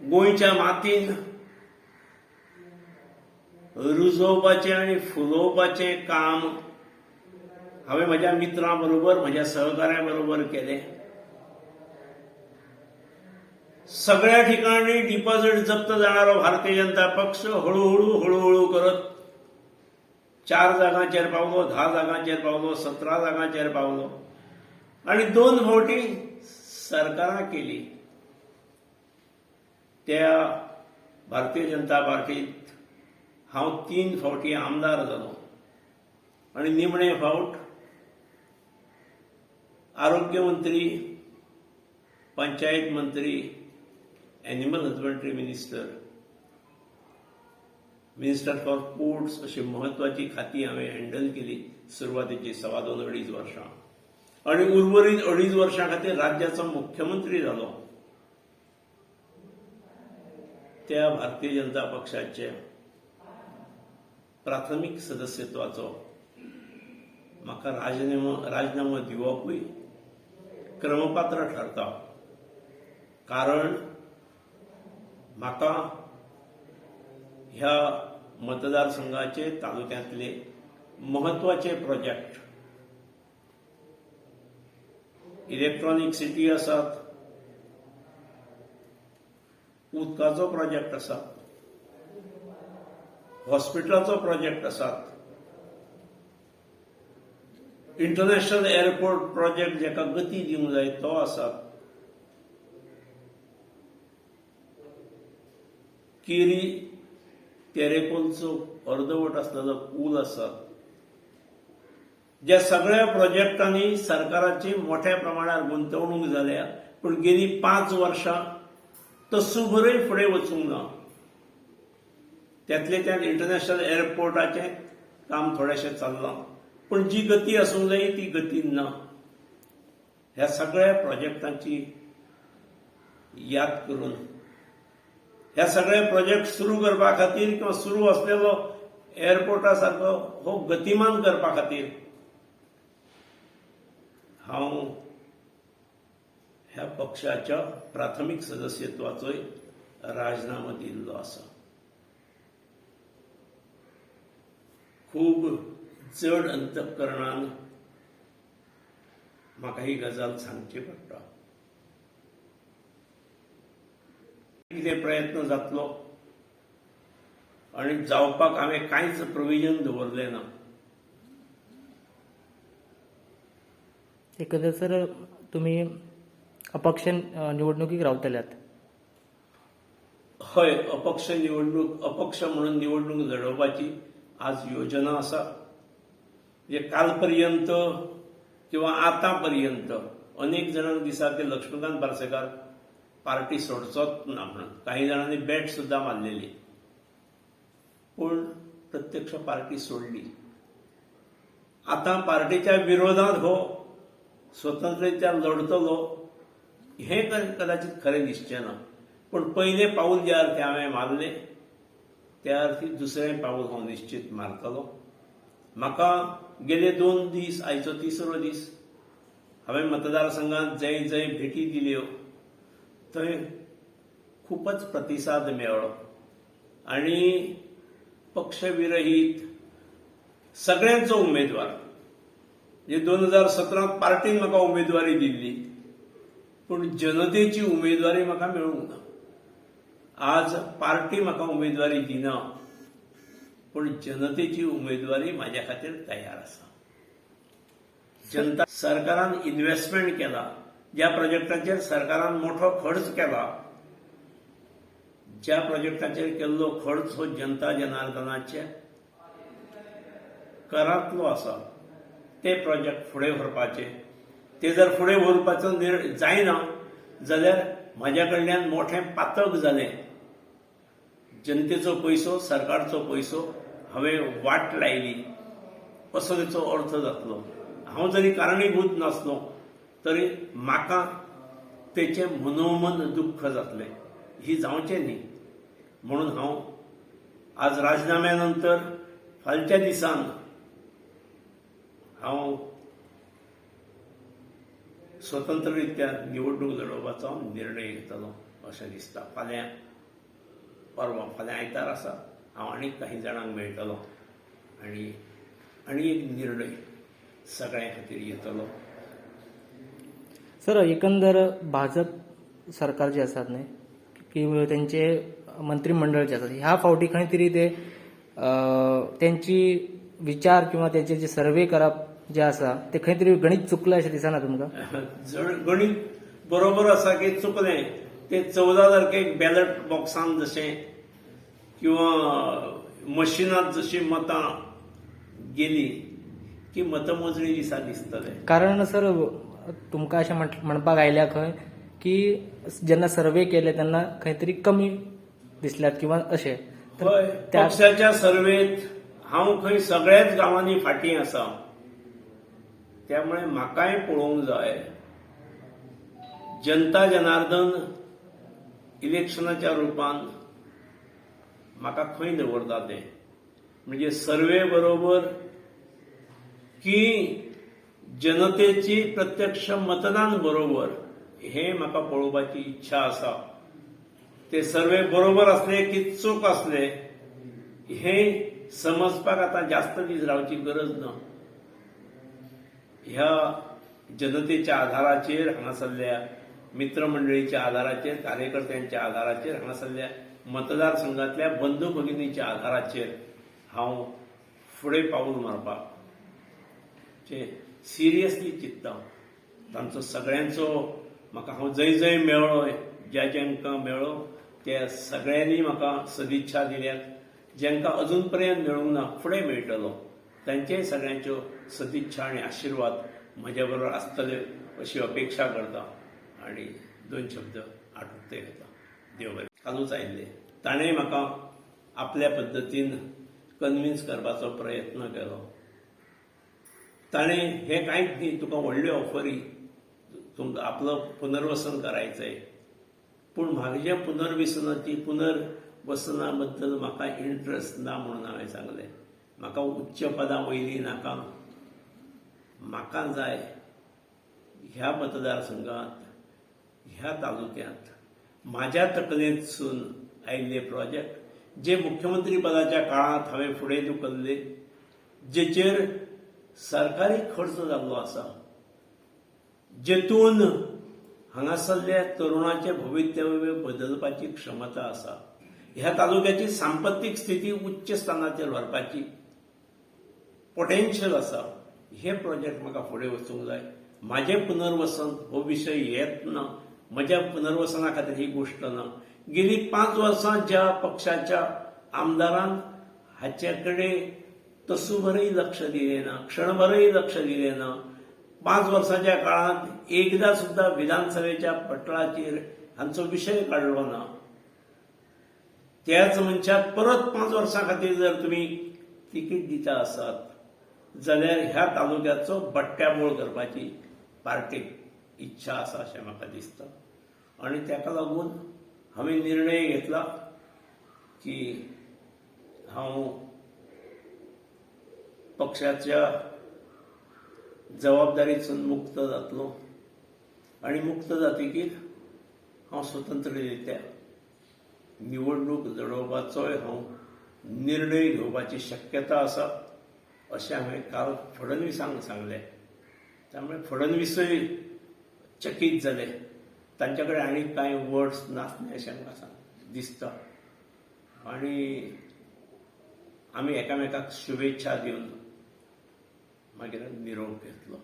गोंयच्या मातीन रुजोवपाचें आनी फुलोवपाचें काम हांवें म्हज्या मित्रां बरोबर, म्हज्या सहकाऱ्यां बरोबर केलें. सगळ्या ठिकाणी डिपॉझिट जप्त जाणारो भारतीय जनता पक्ष हळूहळू हळूहळू करत 4 जागांचेर पावलो, 10 जागांचेर पावलो, 17 जागांचेर पावलो आनी 2 फावटी सरकारां केली. त्या भारतीय जनता पार्टीत हांव 3 फावटी आमदार जालो आनी निमणे फावट आरोग्य मंत्री, पंचायत मंत्री, animal husbandry minister, minister for ports अशी म्हत्वाची खाती हांवें हँडल केली सुरवातेची 2.25-2.5 वर्सां आनी उर्वरीत 2.5 वर्सां खातीर राज्याचो मुख्यमंत्री जालो. त्या भारतीय जनता पक्षाचे प्राथमीक सदस्यत्वाचो म्हाका राजीनामो दिवपूय क्रमपात्र ठरता, कारण म्हाका ह्या मतदारसंघाचे तालुक्यांतले म्हत्वाचे प्रोजेक्ट, इलेक्ट्रॉनिक सिटी आसात, उदकाचो प्रोजेक्ट आसा, हॉस्पिटलाचो प्रोजेक्ट आसात, इंटरनॅशनल एअरपोर्ट प्रोजेक्ट जाका गती दिवंक जाय तो आसा, केरी तेरेकोलचो अर्दवट आसलेलो पूल आसा. ज्या सगळ्या प्रोजेक्टांनी सरकाराची मोठ्या प्रमाणात गुंतवणूक जाल्या, पूण गेली 5 वर्सां तसूभरय फुडें वचूंक ना. त्यातले त्यात इंटरनॅशनल एअरपोर्टाचें काम थोडेशें चल्लां, पूण जी गती आसूंक जाय ती गती ना. ह्या सगळ्या प्रोजेक्टांची याद करून ह्या सगळे प्रोजेक्ट सुरू करपा खातीर किंवा सुरू आसलेलो एअरपोर्टा सारको हो गतिमान करपा खातीर हांव ह्या पक्षाच्या प्राथमीक सदस्यत्वाचोय राजीनामो दिल्लो आसा. खूब चड अंतःकरणान म्हाका ही गजाल सांगची पडटा. कितें प्रयत्न जातलो आनी जावपाक हांवें कांयच प्रोविजन दवरलें ना. एकंदर सर, तुमी अपक्ष निवडणुकीक रावतल्यात? हय, अपक्ष निवडणूक, अपक्ष म्हणून निवडणूक लढोवपाची आज योजना आसा. म्हणजे काल पर्यंत किंवा आतां पर्यंत अनेक जाणांक दिसा की लक्ष्मीकांत पार्सेकार पार्टी सोडचोच ना म्हणून काही जाणांनी बॅट सुद्दां मारलेली, पूण प्रत्यक्ष पार्टी सोडली. आतां पार्टीच्या विरोधांत हो स्वतंत्ररित्या लढतलो हें कदाचित खरें दिसचें ना, पूण पयलें पावल ज्या अर्थी हांवें मारलें त्या अर्थी दुसरें पावल हांव निश्चित मारतलो. म्हाका गेले 2 दीस, आयचो 3रो दीस, हांवें मतदारसंघात जंय जंय भेटी दिल्यो थंय खूपच प्रतिसाद मेळ्ळो आनी पक्षविरहीत सगळ्यांचो उमेदवार, म्हणजे 2017 पार्टीन म्हाका उमेदवारी दिल्ली, पूण जनतेची उमेदवारी म्हाका मेळूंक ना. आज पार्टी म्हाका उमेदवारी दिना, पूण जनतेची उमेदवारी म्हाज्या खातीर तयार आसा. जनता सरकारान इन्व्हेस्टमेंट केला, ज्या प्रोजेक्टाचेर सरकारान मोठो खर्च केला, ज्या प्रोजेक्टाचेर केल्लो खर्च हो जनता जनार्दनाच्या करांतलो आसा, ते प्रोजेक्ट फुडें व्हरपाचे. ते जर फुडें व्हरपाचो निर्णय जायना जाल्यार म्हाज्या कडल्यान मोठें पातक जालें. जनतेचो पयसो, सरकारचो पयसो हांवें वाट लायली असो तेचो अर्थ जातलो. हांव जरी कारणीभूत नासलो तरी म्हाका तेचें मनोमन दुख्ख जातलें, ही जावचें न्ही. म्हणून हांव आज राजीनाम्या नंतर फालच्या दिसान हांव स्वतंत्ररित्या निवडणूक लढोवपाचो निर्णय घेतलो अशें दिसता. फाल्यां परवा फाल्यां आयतार आसा, हांव आनीक काही जाणांक मेळटलो आनी आनी एक निर्णय सगळ्यां खातीर येतलो. सर, एकंदर भाजप सरकार जे आसात न्ही की तेंचे मंत्रीमंडळ जे आसात, ह्या फावटी खंय तरी ते तेंची विचार किंवा तेंचे जे सर्वे करप जे आसा ते खंय तरी गणीत चुकलें अशें दिसना तुमकां? गणीत बरोबर आसा की चुकलें ते 14 तारखेक बॅलट बॉक्सान जशें किंवा मशिनांत जशी मतां गेली की मतमोजणी दिसा दिसतले. कारण सर, तुमकां अशें म्हणपाक आयल्या खंय की जेन्ना सर्वे केले तेन्ना खंय तरी कमी दिसल्यात किंवा अशें? हय, पक्षाच्या सर्वेत हांव खंय सगळ्याच गांवांनी फाटीं आसा, त्यामुळे म्हाकाय पळोवंक जाय. जनता जनार्दन इलेक्शनाच्या रुपान म्हाका खंय दवरता तें, म्हणजे सर्वे बरोबर की जनतेची प्रत्यक्ष मतदान बरोबर, हें म्हाका पळोवपाची इच्छा आसा. ते सर्वे बरोबर आसले की चूक आसले हें समजपाक आतां जास्त दीस रावची गरज ना. ह्या जनतेच्या आधाराचेर, हांगासरल्या मित्रमंडळीच्या आधाराचेर, कार्यकर्त्यांच्या आधाराचेर, हांगासरल्या मतदारसंघातल्या बंधू भगिनीच्या आधाराचेर हांव फुडें पावल मारपाक सिरियसली चिंतता. तांचो सगळ्यांचो म्हाका हांव जंय जंय मेळ्ळो, ज्या ज्यांकां मेळ्ळो त्या सगळ्यांनी म्हाका सदिच्छा दिल्यात. ज्यांकां अजून पर्यंत मेळूंक ना, फुडें मेळटलो, तांचेय सगळ्यांच्यो सदिच्छा आनी आशिर्वाद म्हज्या बरोबर आसतले अशी अपेक्षा करता आनी 2 शब्द आटोपते घेता. देव बरें. कालूच आयिल्ले, ताणें म्हाका आपल्या पद्दतीन कन्विन्स करपाचो प्रयत्न केलो. ताणें हें कांयच न्ही, तुका व्हडल्यो ऑफरी, तुमकां आपलो पुनर्वसन करायचंय, पूण म्हाज्या पुनर्वसना बद्दल म्हाका इंट्रस्ट ना म्हणून हांवें सांगलें. म्हाका उच्च पदां वयलीं नाका, म्हाका जाय ह्या मतदारसंघात, ह्या तालुक्यांत म्हाज्या तकलेंतसून आयिल्ले प्रोजेक्ट जे मुख्यमंत्री पदाच्या काळांत हांवें फुडें धुकल्ले, जेचेर सरकारी खर्च जाल्लो आसा, जेतून हांगासरल्या तरुणाचें भवितव्य बदलपाची क्षमता आसा, ह्या तालुक्याची सांपत्तीक स्थिती उच्च स्थानाचेर व्हरपाची पोटेन्शियल आसा, हे प्रोजेक्ट म्हाका फुडें वचूंक जाय. म्हाजें पुनर्वसन हो विशय येत ना, म्हज्या पुनर्वसना खातीर ही गोश्ट ना. गेली 5 वर्सां ज्या पक्षाच्या आमदारान हाचे कडेन तसूभरय लक्ष दिलें ना, क्षणभरय लक्ष दिलें ना, 5 वर्सांच्या काळांत एकदां सुद्दां विधानसभेच्या पटलाचेर हांचो विशय काडलो ना, त्याच मनशाक परत 5 वर्सां खातीर जर तुमी तिकीट दिता आसात जाल्यार ह्या तालुक्याचो बट्ट्याबोळ करपाची पार्टीक इच्छा आसा अशें म्हाका दिसता. आनी ताका लागून हांवें निर्णय घेतला की हांव पक्षाच्या जबाबदारीसून मुक्त जातलो आनी मुक्त जातकीर हांव स्वतंत्ररित्या निवडणूक लढोवपाचोय हांव निर्णय घेवपाची शक्यता आसा अशें हांवें काल फडणवीसांक सांगलें. त्यामुळे फडणवीसय चकीत जाले, तांचे कडेन आनी कांय वर्ड्स नासले अशें म्हाका दिसता. आनी आमी एकामेकाक शुभेच्छा दिवन मागीर निरोप घेतलो.